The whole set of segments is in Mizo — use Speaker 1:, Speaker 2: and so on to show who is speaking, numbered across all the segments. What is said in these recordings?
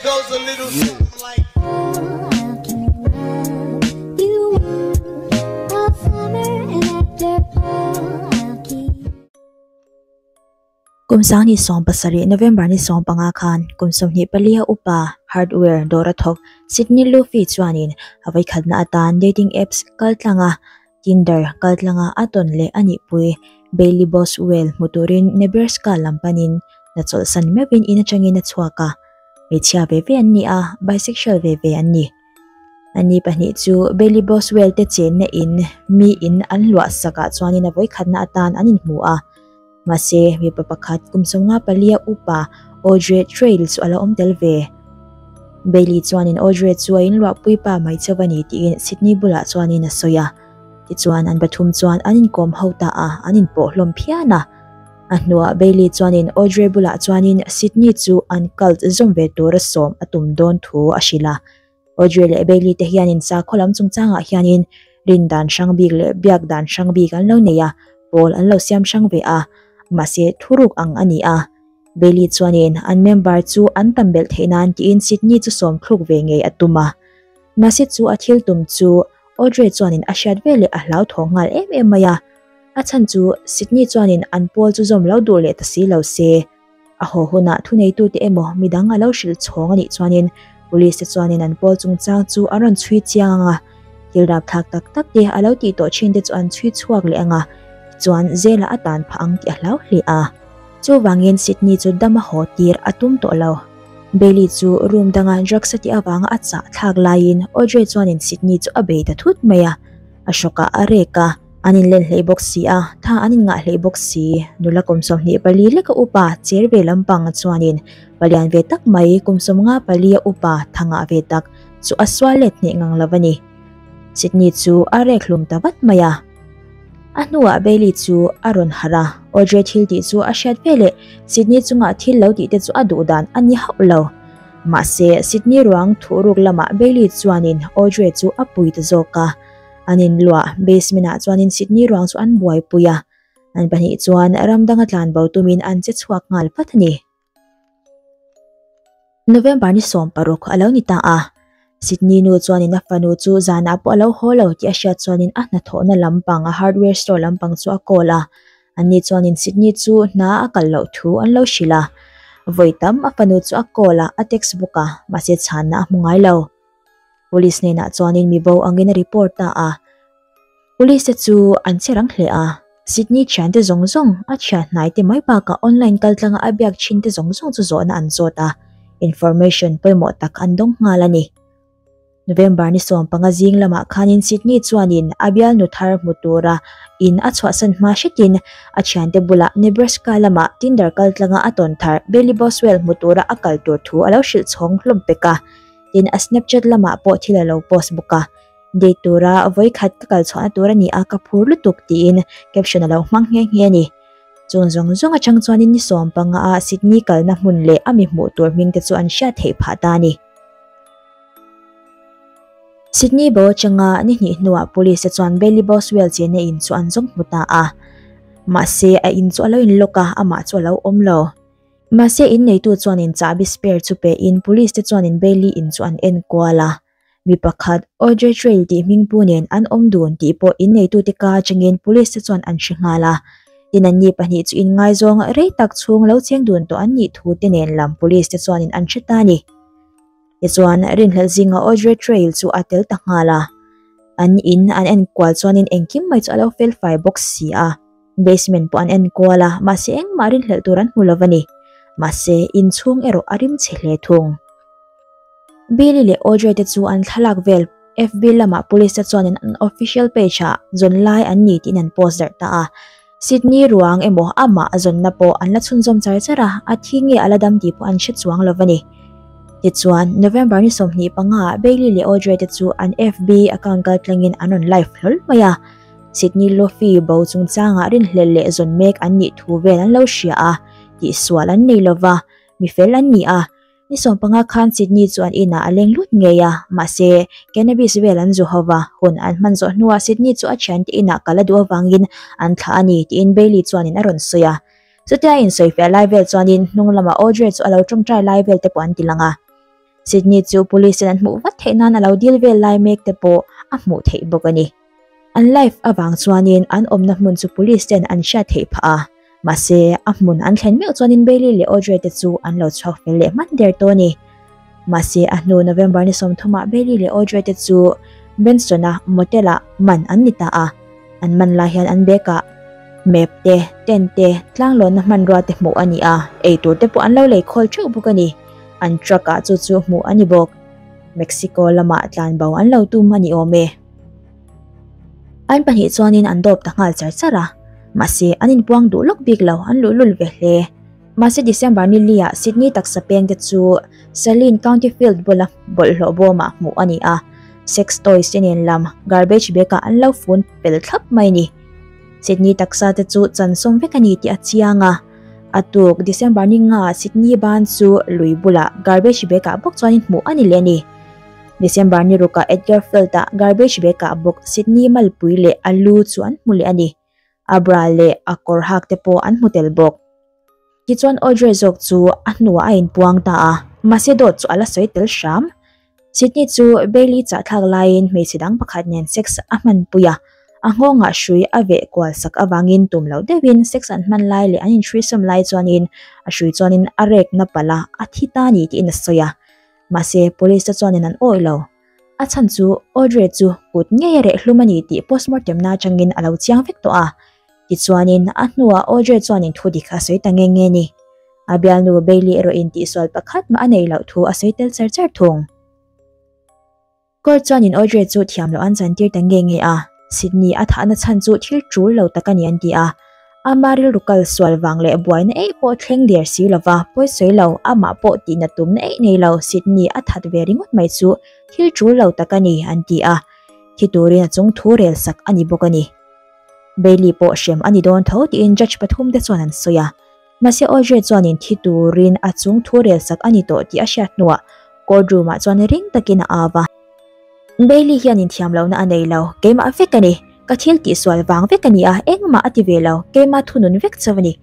Speaker 1: goes a little something like.
Speaker 2: Kum 2017 November ni 15 khan kum 24 a upa hardware dawra thawk Sydney Luffy chuanin a vawikhatna atan dating apps kaltlanga Tinder kaltlanga a tawn leh a nihpui Bailey Boswell hmu turin Nebraska lam panin hna chawlhsan meuhin in atangin a chhuak a, hmeichhia ve ve an ni a, bisexual ve ve an ni. Ani pahnih chu Bailey Boswell te chenna in mi in an hluah sakah chuanin a vawikhatna atan an inhmu a. Mahse, mipa pakhat kum 54 a upa Audrey Trail chu a la awm tel ve. Bailey chuanin Audrey chu a inluahpui pa mai chauh a ni tiin Sydney bulah chuanin a sawi a. Tichuan an pathum chuan an inkawm ho ta a, an inpawh hlawm phian a. A hnuah Bailey chuanin Audrey bulah chuanin Sydney chu an cult zawm ve tura sawm a tum dawn thu a hrilh a. Audrey leh Bailey te hianin sakhaw lam chungchangah hianin rin dan hrang bik leh biak dan hrang bik an lo nei a, pawl an lo siam hrang ve a, mahse thuruk ang a ni a. Bailey chuanin an member chu an tam belh theih nan tiin Sydney chu sawm thluk ve ngei a tum a. Mahse chu a thil tum chu Audrey chuanin a hriat veleh a hlauthawng nghal em em mai a. A chhan chu Sydney chuanin an pawl chu zawm lo duh leh ta si lo se. A haw hunah thuneitute emaw midang a lo hrilh chhawng a nih chuanin police te chuanin an pawl chungchang chu an rawn chhui chiang ang a, thil rapthlak tak tak te a lo tih tawh thin te chu an chhui chhuak leh ang a, tichuan zela a tan phah ang tih a hlau hle a. Chuvangin Sydney chu dam a haw tir a tum tawh lo. Bailey chu room danga drugs a tih avanga a chah thlak laiin Audrey chuanin Sydney chu a bei ta thut mai a, a hrawkah a rek a. An inlen hleih bawk si a, tha an inngah hleih bawk si. Nula kum 24 leka upa cher ve lampang chuanin palian ve tak mai kum 54 a upa tha ngah ve tak chu a sual let hneh ngang lo a ni. Sydney chu a rek hlum ta vat mai a. A hnuah Bailey chu a rawn harh a, Audrey thil tih chu a hriat veleh Sydney chunga thil lo tih te chu a duh dan a ni hauh lo. Mahse, Sydney ruang thuhruk lamah Bailey chuanin Audrey chu a pui ta zawk a. An inluah basement ah chuanin Sydney ruang chu an buaipui a, an pahnih chuan ram danga tlanbo tumin an che chhuak nghal vat a ni. November ni 16 a lo ni ta a, Sydney nu chuanin a fanu chu zanah pawh a lo haw lo tih a hriat chuanin a hnathawhna lampang a hardware store lampang chu a call a, anni chuanin Sydney chu hna a kal loh thu an lo hrilh a. Vawi tam a fanu chu a call a, a text bawk a, mahse chhanna a hmu ngai lo. Police hnenah chuanin mi bo angin a report ta a, Police te chu an che rang hle a, Sydney thiante zawng zawng, a thian hnai te mai bakah online kaltlanga a biak thin te zawng zawng chu zawhna an zawt a, information pawimawh tak an dawng nghal a ni. November ni 15 zing lamah khanin Sydney chuanin a bialnu thar hmu tura in a chhuahsan hma hretin a thiante bulah Nebraska lama Tinder kaltlanga a tawn thar Bailey Boswell hmu tura a kal tur thu a lo hrilh chhawng hlawm pek a. Tin, a Snapchat lamah pawh thil a lo post bawk a, Date tura vawikhat ka kal chhuahna tur a ni a, ka phur lutuk tiin caption a lo hmang nghe nghe a ni. Chung zawng zawng atang chuanin ni 15 ah Sydney kalna hmun leh a mi hmuh tur hming te chu an hriat theih phah ta a ni. Sydney bo atanga ni hnih hnuah police te chuan Bailey Boswell chenna in chu an zawng hmu ta a. Mahse, a in chu a lo inlock a, amah chu a lo awm lo. Mahse in neitu chuanin chahbi spare chu pe in police te chuanin Bailey in chu an en kual a. Mi pakhat Audrey Trail tih hmingpu nen an awm dun tih pawh in neitute ka atangin police te chuan an hre nghal a. Tin anni pahnih chu inngaizawng rei tak chhung lo cheng dun tawh an nih thu te nen lam police te chuanin an hre ta a ni. Tichuan rinhlelh zinga Audrey Trail chu a tel ta nghal a. An in an en kual chuanin engkim mai chu a lo fel fai bawk si a. Basement pawh an en kual a, mahse engmah rinhlelh tur an hmu lo a ni. Mahse, inchhung erawh a rim chhe hle thung. Billy leh Audrey te chu an thlalak vel FB lamah police te chuanin an official page ah zawn lai an ni tiin an post darh ta a. Sydney ruang emaw amah a zawnna pawh an la chhunzawm char char a, a thi nge a la dam tih pawh an hre chuang lo a ni. Tichuan, November ni 25 ah Bailey leh Audrey te chu an FB account kaltlangin an rawn live hlawl mai a. Sydney Lofi bo chungchangah rinhlelh leh zawn mek an nih thu vel an lo hria a, tihsual an nei lova, mi fel an ni a. Ni 15 khan Sydney chu an inah a leng lut ngei a, mahse, cannabis vel an zu hova, hun an hman zawh hnuah Sydney chu a thiante inah kal a duh avangin an thlah a ni tiin Bailey chuanin a rawn sawi a. Chutia insawifiah lai vel chuanin hnung lamah Audrey chu a lo tawngtai lai vel te pawh an ti lang a. Sydney chu police ten an hmuh vat theih nan a lo dil vel lai mek te pawh a hmuh theih bawk a ni. An live avang chuanin an awmna hmun chu police ten an hriat theih phah a, mahse a hmun an thlen meuh chuanin Bailey leh Audrey te chu an lo chhuak fel leh hman der tawh a ni. Mahse a hnu November ni sawmthumah Bailey leh Audrey te chu Benson-a motel-ah man an ni ta a, an man lai hian an bag-ah map te, tent te, tlanglawnna hmanrua te hmuh a ni a, eitur te pawh an lo lei khawl theuh bawk a ni. An truck-ah chu chu hmuh a ni bawk. Mexico lamah tlanbo an lo tum a ni awm e. An pahnih chuanin an dawp ta nghal char char a, mahse an inpuang duh lawk bik lo, an luhlul ve hle. Mahse December ni liah Sydney taksa peng te chu Saline County Field bula bawlhhlawh bawmah hmuh a ni a, sex toys te nen lam garbage bag ah an lo fun pel thlap mai ni. Sydney taksa te chu chansawm vek a ni tih a chiang a, a tuk December ni nga Sydney ban chu lui bulah garbage bag ah bawk chuanin hmuh a ni leh a ni. December ni rukah Edgar Field-ah garbage bag-ah bawk Sydney malpui leh a lu chu an hmu leh a ni. A bra leh a kawr hak te pawh an hmu tel bawk. Tichuan Audrey zawk chu a hnuah a inpuang ta a, mahse dawt chu a la sawi tel hram. Sydney chu Bailey chahthlak laiin hmeichhe dang pakhat nen sex a hmanpui a, a nghawngah hrui a veh kual sak avangin tum loh deuhin sex an hman lai leh an inhruisawm lai chuanin a hrui chuanin a rekna palh a, a thi ta ni tiin a sawi a. Mahse, police te chuanin an awih lo. A chhan chu Audrey chu kut ngei a reh hlum a ni tih postmortem na atangin a lo chiang vek tawh a. Tichuanin, a hnuah Audrey chuanin thu dik a sawi ta nge nge ni. A bialnu Bailey erawhin tihsual pakhat mah a nei loh thu a sawi tel char char thung. Court chuanin Audrey chu thiam loh an chantir ta nge nge a, Sydney a thahna chhan chu thil tul lo tak a ni an ti a. Ama rilru kal sual vang leh buaina eih pawh thleng der si lova pawi sawi lo, amah pawh tihna tumna eih nei lo Sydney a that ve ringawt mai chu thil tul lo tak a ni an ti a. Thi turin a chung thu rel sak a ni bawk a ni. Bailey pawh hrem a ni dawn tho tiin judge pathum te chuan an sawi a. Mahse Audrey chuanin thi turin a chung thu rel sak a ni tawh tih a hriat hnuah court room ah chuan ring takin a au a. Bailey hian inthiam lohna a nei lo, keimah vek a ni, ka thil tihsual vang vek a ni a, engmah a ti ve lo, keimah thunun vek chauh a ni,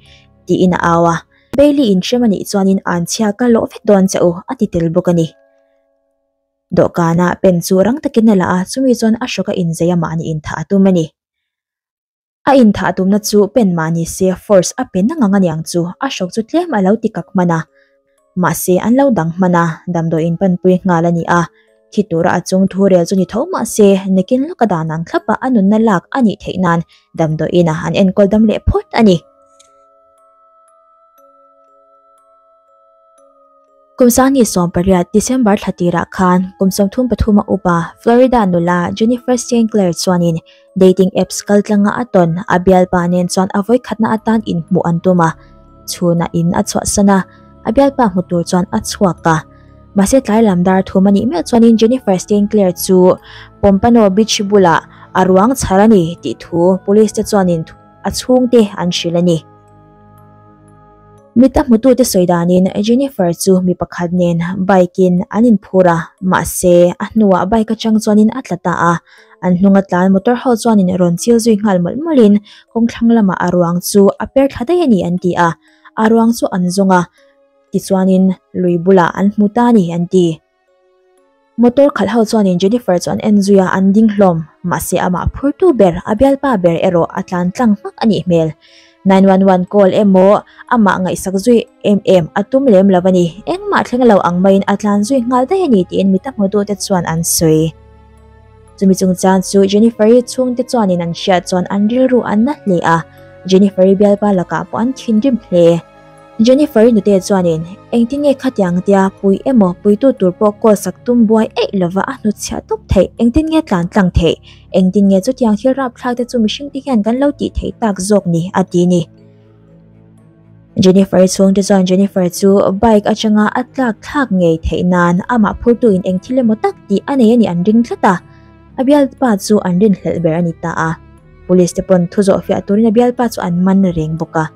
Speaker 2: tiin a au a. Bailey inhrem a nih chuanin anchhia ka lawh vek dawn che u, a ti tel bawk a ni. Dawhkana pen chu rang takin a la a, chumi chuan a hrawk a inzei a mahni inthah a tum a ni. A inthah tumna chu pen mah ni se force a pe na ngang aniang chu a hrawk chu tlem a lo ti kak hman a. Mahse an lo dang hman a, damdawiin panpui nghal a ni a. Thi tura a chung thu rel chu ni tho mah se nakin lawka dan ang thlapa a nunna lak a nih theih nan damdawiin a an enkawl dam leh phawt a ni. Kum sangni 18 December thla tirah khan kum 33 a upa Florida nula Jennifer St. Clair chuanin dating apps kaltlanga a tawn a bialpa nen chuan a vawikhatna atan inhmuh an tum a, chhunah in a chhuahsan a, a bialpa hmu tur chuan a chhuak a. Mahse tlai lam dar thum a nih meuh chuanin Jennifer St. Clair chu Pompano Beach bulah a ruang chhar a ni tih thu police te chuanin a chhungte an hrilh a ni. Mit a hmutute sawi danin Jennifer chu mi pakhat nen bike in an inphur a, mahse a hnuah bike atang chuanin a tla ta a, an hnunga tlan motor ho chuanin rawn chil zui nghal mawlh mawlhin kawngthlang lamah a ruang chu a per thla daih a ni an ti a, a ruang chu an zawng a, tichuanin lui bulah an hmu ta a ni an ti. Motor khalh ho chuanin Jennifer chu an en zui a, an ding hlawm. Mahse amah phurtu ber, a bialpa ber erawh a tlan tlang hmak a nih hmel. 911 call emaw amah ngaihsak zui em em a tum lem lo a ni. Engmah thleng lo ang maiin a tlan zui nghal daih a ni tiin mi ta hmutute chuan an sawi. Chumi chungchang chu Jennifer-i chhungte chuanin an hriat chuan an rilru an na hle a, Jennifer-i bialpa lakah pawh an thinrim hle. Jennifer-i nute chuanin, Engtin nge khatiang tia pui emaw puitu tur pawh call sak tum buai eih lova a hnutchhiah tawp theih? Engtin nge tlan tlang theih? Engtin nge chutiang thil rapthlak te chu mihring te hian kan lo tih theih tak zawk ni? a ti ni. Jennifer-i chhungte chuan Jennifer chu bike atanga a tlak thlak ngei theih nan amah phurtuin eng thil emaw tak tih a nei a nih an ring tlat a, a bialpa chu an rinhlelh ber a ni ta a. Police te pawn thu zawh fiah turin a bialpa chu an man reng bawk a.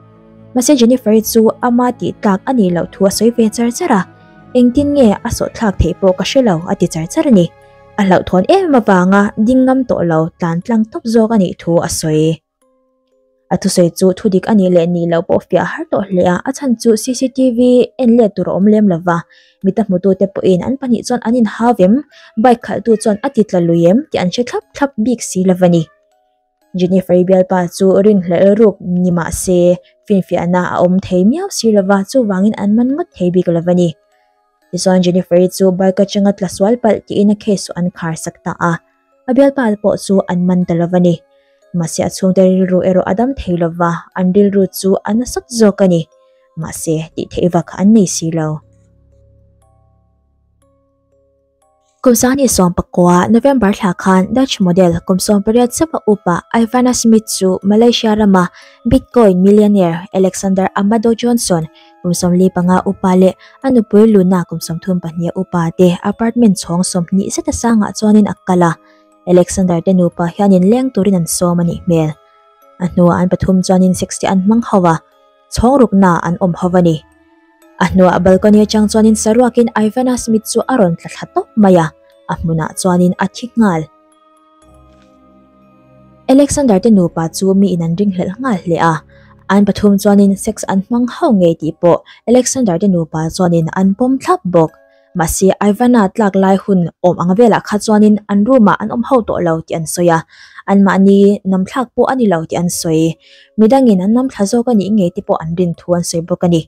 Speaker 2: Mahse Jennifer-i chu ama tih tlak a nih loh thu a sawi ve char char a, engtin nge a sawh thlak theih pawh ka hre lo a ti char char a ni. A hlauhthawn em avanga ding ngam tawh lo tlan tlang tawp zawk a nih thu a sawi. A thusawi chu thu dik a nih leh nih loh pawh fiah har tawh hle a, a chhan chu cctv en let tur a awm lem lova. Mita hmutute pawhin an pahnih chuan an inhau em, bike khalhtu chuan a ti tla lui em tih an hre thlap thlap bik si lo a ni. Jennifer-i bialpa chu rinhlelh ruk ni mah se finfiahna a awm thei miau si lo va, chuvangin an man ngawt thei bik lo a ni. Tichuan Jennifer-i chu bike atanga tla sual palh tiin a case chu an khar sak ta a, a bialpa pawh chu an man ta lo a ni. Mahse a chhungte rilru erawh a dam thei lo va, an rilru chu a nasat zawk a ni. Mahse tih theih vak an nei si lo. Kum 2019 November thla khan Dutch model kum 18 chauha upa Ivana Smith chu Malaysia rama Bitcoin millionaire Alexander Amado Johnson kum 45 upa leh a nupui Luna kum 32 upa te apartment chhawng 20 zeta sangah chuanin a kal a. Alexander te nupa hianin leng turin an sawm a nih hmel. A hnuah an pathum chuanin sex te an hmang ho a, chhawng rukna an awm ho a ni. A hnuah balcony atang chuanin saruakin Ivana Smith chu a rawn tla thla tawp mai a, a hmunah chuanin a thi nghal. Alexander te nupa chu mi in an ringhlelh nghal hle a, an pathum chuanin sex an hmang ho ngei tih pawh Alexander te nupa chuanin an pawm thlap bawk. Mahse Ivana tlak lai hun awm ang velah kha chuanin an room ah an awm ho tawh lo tih an sawi a, anmahni namthlak pawh a ni lo tih an sawi. Midangin an namthla zawk a nih ngei te pawh an rin thu an sawi bawk a ni.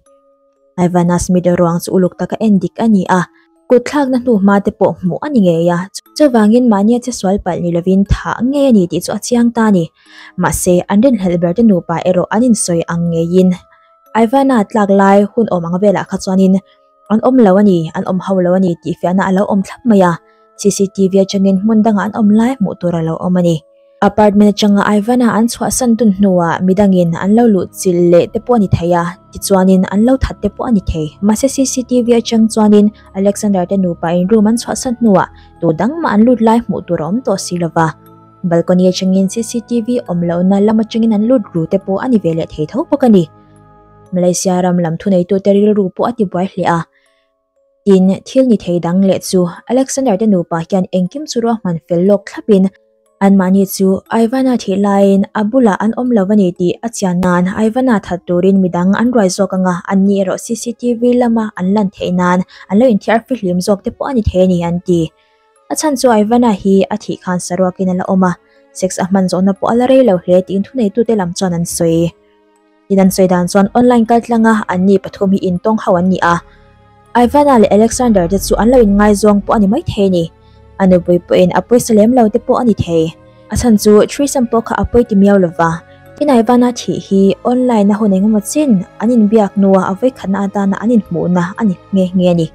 Speaker 2: Ivana Smith ruang chu uluk taka en dik a ni a, kut thlakna hnu hma te pawh hmuh a ni ngei a, chuvangin mahnia che sual palh ni lovin thah ngei a ni tih chu a chiang ta a ni. Mahse, an rinhlelh ber te nupa erawh an insawi ang ngeiin Ivana tlak lai hun awm ang velah kha chuanin an awm lo a ni, an awm ho lo a ni tih fiahna a lo awm thlap mai a, CCTV atangin hmun dangah an awm lai hmuh tur a lo awm a ni. Apartment atanga Ivana an chhuahsan dun hnuah midangin an lo luh chilh leh te pawh a ni thei a, tichuanin an lo that te pawh a ni thei. Mahse CCTV atang chuanin Alexander te nupa in room an chhuahsan hnuah tu dang mah an lut lai hmuh tur a awm tawh si lova. Balcony atangin CCTV awm lohna lam atangin an lut ru te pawh a ni ve leh thei tho bawk a ni. Malaysia ram lam thuneitute rilru pawh a ti buai hle a. Tin, thil ni thei dang leh chu Alexander te nupa hian engkim chu ruahman fel lawk thlapin anmahni chu Ivana thih laiin a bulah an awm lo a ni tih a chian nan Ivana that turin midang an ruai zawk anga anni erawh CCTV lama an lan theih nan an lo inthiar fihlim zawk te pawh a ni thei a ni an ti. A chhan chu Ivana hi a thih khan saruakin a la awm a, sex a hman zawhna pawh a la rei lo hle tiin thuneitute lam chuan an sawi. Tin an sawi dan chuan online kal tlanga anni pathum hi intawng ho an ni a. Ivana leh Alexander te chu an lo inngaizawng pawh a ni maithei a ni. A nupui pawhin a pawisa lem lo te pawh a ni thei. A chhan chu threesome pawh kha a pawi ti miau lova. Tin Ivana thih hi online a hun engemaw chin an inbiak hnua a vawikhatna atana an inhmuhna a ni nghe nghe a ni.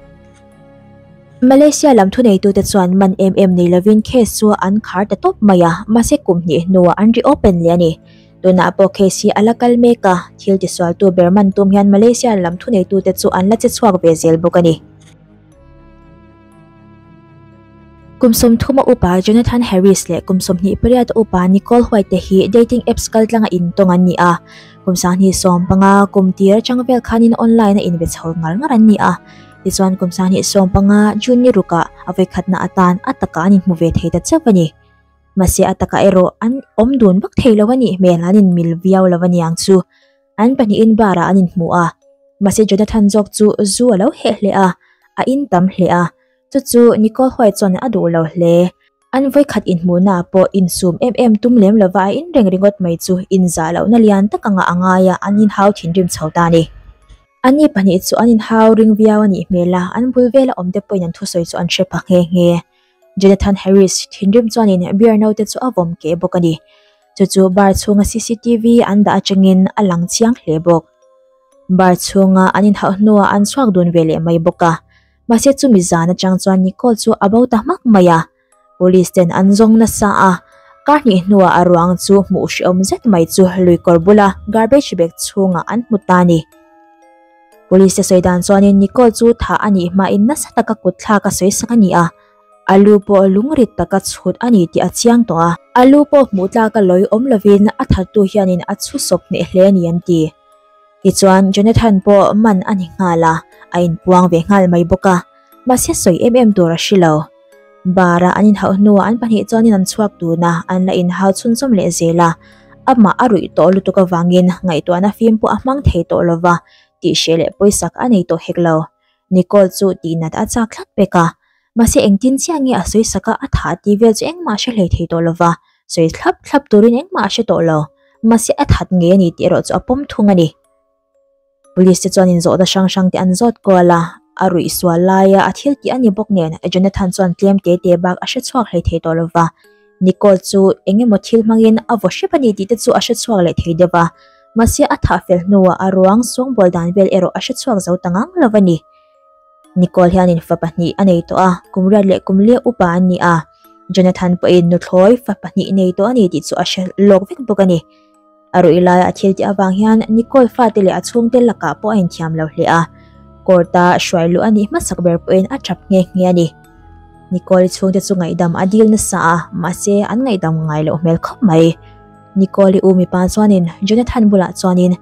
Speaker 2: Malaysia lam thuneitute chuan man em em nei lovin case chu an khar ta tawp mai a, mahse kum hnih hnuah an reopen leh a ni. Tunah pawh case hi a la kal mek a, thil tisualtu ber man tum hian Malaysia lam thuneitute chu an la che chhuak ve zel bawk a ni. Kum 30 a upa Jonathan Harris leh kum 28 a upa Nicole White te hi dating apps kaltlanga intawng an ni a. Kum 2015 kum tir atang vel khanin online a inbe chho ngar ngar an ni a. Tichuan kum 2015 June ni rukah a vawikhatna atan a takah an inhmu ve thei ta chauh a ni. Mahse a takah erawh an awm dun vak thei lo a nih hmel, an inmil viau lo a niang chu. An pahnihin bar ah an inhmu a, mahse Jonathan zawk chu zu a lo heh hle a, a in tam hle a, chu chu Nicole White chuan a duh lo hle. An vawikhat inhmuhna ah pawh insum em em tum lem lova a in reng ringawt mai chu inzah lohna lian tak anga a ngai a, an inhau thinrim chho ta a ni. Anni pahnih chu an inhau ring viau a nih hmel a, an bul vela awmte pawhin an thusawi chu an hre pha nghe nghe. Jonathan Harris thinrim chuanin beer note chu a vawm keh bawk a ni. Chu chu bar chhunga cctv an dah atangin a lang chiang hle bawk. Bar chhunga an inhauh hnuah an chhuak dun ve leh mai bawk a. Mahse chumi zan atang chuan Nicole chu a bo ta hmak mai a. Police ten an zawng nasa a, kar hnih hnuah a ruang chu hmuh hrehawm zet mai chu luikawr bula garbage bag chhungah an hmu ta a ni. Police te sawi dan chuanin Nicole chu thah a nih hmain nasa taka kut thlak a sawi sak a ni a, a lu pawh lungrit taka chhut a ni tih a chiang tawh a. A lu pawh hmuh tlak a lawi awm lovin a thattu hianin a chhu sawp hneh hle a ni an ti. Tichuan Jonathan pawh man a ni nghal a, a inpuang ve nghal mai bawk a, mahse sawi em em tur a hre lo. Bar-a an inhauh hnuah an pahnih chuanin an chhuak dun a, an la inhau chhunzawm leh zel a. Amah a ruih tawh lutuk avangin ngaihtuahna fim pawh a hmang thei tawh lova, tihhreh leh pawisak a nei tawh hek lo. Nicole chu tihnat a chak tlat pek a, mahse engtin chiah nge a sawi sak a a thah tih vel chu engmah a hre hlei thei tawh lova, sawi thlap thlap turin engmah a hre tawh lo. Mahse a that ngei a ni tih erawh chu a pawm thung a ni. Police te chuan inzawhna hrang hrang te an zawt kual a, a ruih sual laia a thil tih a ni bawk nen Jonathan chuan tlem te te bak a hre chhuak hlei thei tawh lova. Nicole chu eng emaw thil hmangin a vaw hrep a ni tih te chu a hre chhuak leh thei deuh a, mahse a thah fel hnuah a ruang sawngbawl dan vel erawh a hre chhuak zo ta ngang lo a ni. Nicole hianin fa pahnih a nei tawh a, kum riat leh kum lia upa an ni a, Jonathan pawhin nuthlawi fa pahnih nei tawh a ni tih chu a hre lawk vek bawk a ni. A ruih laia a thil tih avang hian Nicole fate leh a chhungte lakah pawh a inthiam lo hle a, court-a hruai luh a nih hmasak ber pawhin a tap nghe nghe a ni. Nicole-i chhungte chu ngaihdam a dil nasa a, mahse an ngaihdam ngai loh hmel khawp mai. Nicole-i u mipa chuanin Jonathan bulah chuanin,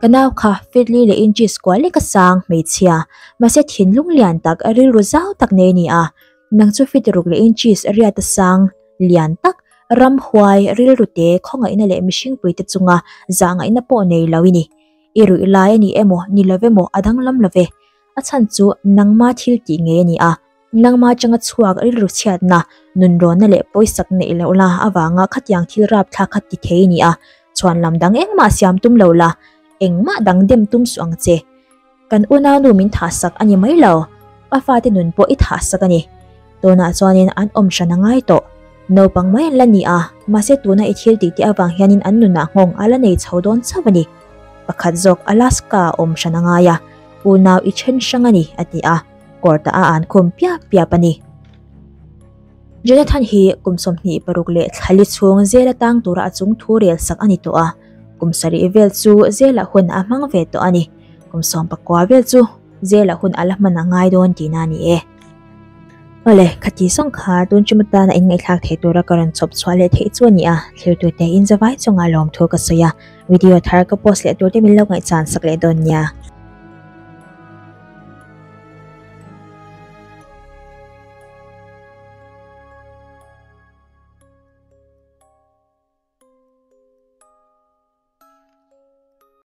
Speaker 2: Ka nau kha Fidley leh inches kual lek a sang hmeichhia, mahse thinlung lian tak, rilru zau tak nei a ni a. Nang chu fit ruk leh inches riat a sang lian tak, ramhuai, rilru te, khawngaihna leh mihringpui te chunga zahngaihna pawh nei lo i ni. I ruih lai a ni emaw, ni lo emaw a danglam lo ve. A chhan chu nangma thil tih ngei a ni a, nangma atanga chhuak rilru chhiatna, nunrawnna leh pawisak neih loh la avanga khatiang thil rapthlak kha ti thei i ni a, chhuanlam dang engmah siam tum lo la, engmah dang dem tum suh ang che. Kan unaunu min thahsak a ni mai lo, a fate nun pawh i thahsak a ni. Tunah chuanin an awm hran a ngai tawh. Naupang mai an la ni a, mahse tuna i thil tih te avang hianin an nunah nghawng a la nei chho dawn chauh a ni. Pakhat zawk Alaska a awm hran a ngai a, unau i then hrang a ni, a ti a, court-ah a an khum piap piap a ni. Jonathan hi kum 26 leh thlali chhung zela tang tura a chung thu rel sak a ni tawh a, kum sarih vel chu zela hun a hmang ve tawh a ni. Kum 19 vel chu zela hun a la hman a ngai dawn tihna a ni e. Awle, khati sawng kha tun ṭum atana inngaihthlak theih tura ka rawn chhawp chhuah leh theih chu a ni a, thlirtute in zavai chunga lawmthu ka sawi a, video thar ka post leh turte min lo ngaihchan sak leh dawn nia.